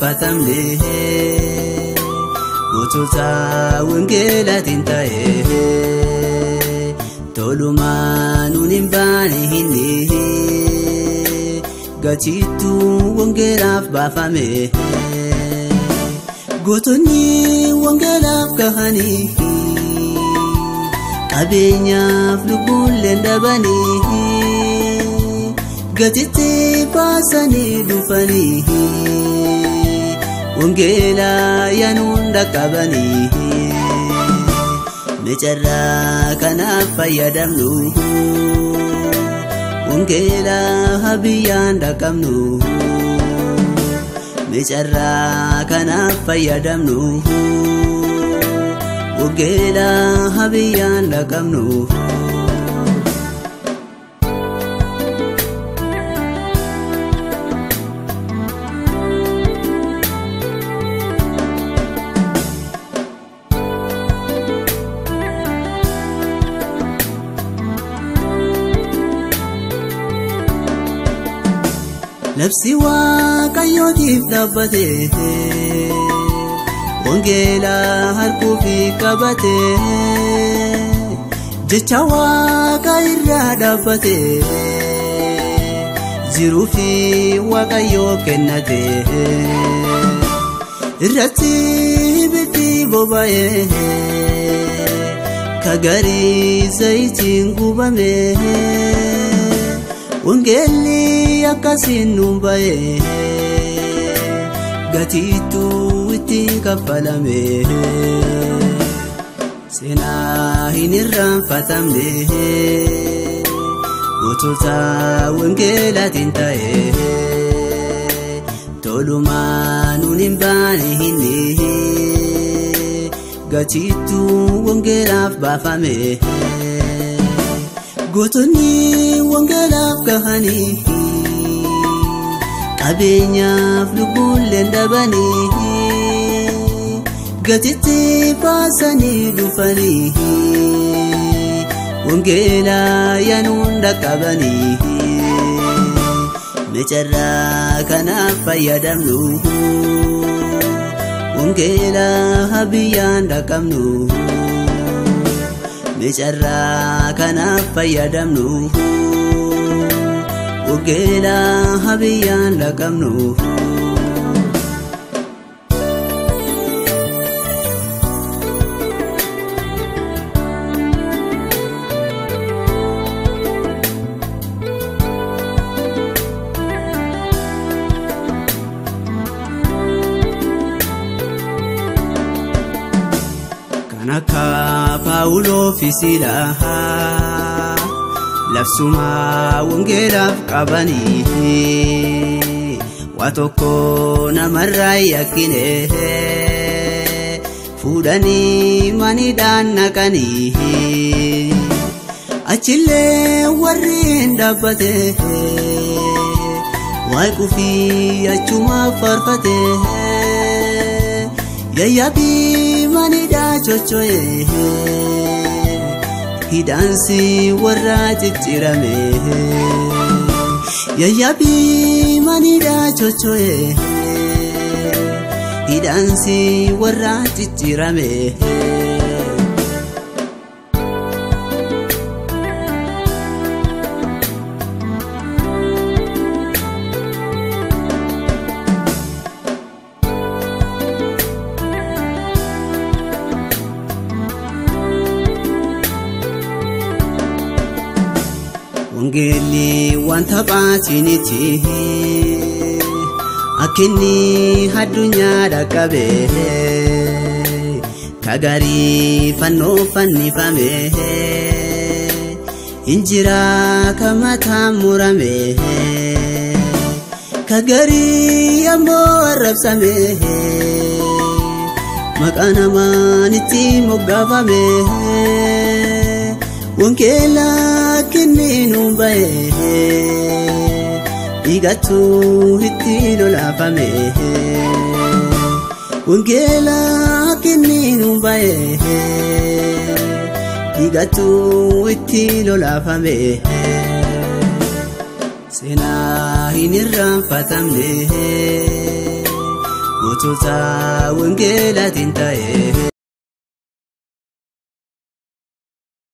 irraanfatamne gootota wangeelaatiin ta'e tolumaa nuun hin baane hinni gatiittuu wangeelaaf baafame gootonni wangeelaaf kahanii qabeenyaaf lubbuun dhabanii gatitti baasanii dhufanii wangeelaa yaanuun dhaqqabanii meecarraa kanaaf fayyadamnu wangeelaa biyyaan dhaqqabnu meecarraa kanaaf fayyadamnu wangeelaa biyyaan dhaqqabnu. Labsi waaqayyootiif dhaabbate wangeelaa harkuufi qabate jecha waaqa irraa dhaabbate jiruufi waaqayyoo kennate irratti ibiddi boba'e kagarii zayitiin gubame. Wangeelli akkasiin nuun ba'e gatiittuu itti kaffalame seenaa hin irraanfatamne gootota wangeelaatiin ta'e tolumaa nuun hin baane hinni gatiittuu wangeelaaf baafame. Gootonni wangeelaaf kahanii qabeenyaaf lubbuun dhabanii gatitti baasanii dhufanii wangeelaa yaanuun dhaqqabanii meecarraa kanaaf fayyadamnu wangeelaa biyyaan dhaqqabnu. Meecarraa kanaaf fayyadamnu wangeelaa biyyaan dhaqqabnu. Kan akka Paawuloo fi Siilaas labsumaa wangeelaaf qabanii waa tokko namarraa yakkine fuudhanii maniidhaan naqanii achillee warri hin dhaabbate waaqufii achumaaf faarfate. Yayyabii maniidhaa chocho'e hidhaansi warra ciccirame. Yayyabii maniidhaa chocho'e hidhaansi warra ciccirame. Wangeelli waan taphaatiiniti akka inni addunyaa dhaqqabe kagarii fannoo fannifame injiraa ka mataan murame kagarii ammoo arrabsame maqaa namaan itti moggaafame. Wangeelaa kenninuun ba'e dhiigattuu itti lolaafame. Wangeelaa kenninuun ba'e dhiigattuu itti lolaafame. Seenaa hin irraanfatamne. Bartoota wangeelaatiin ta'e.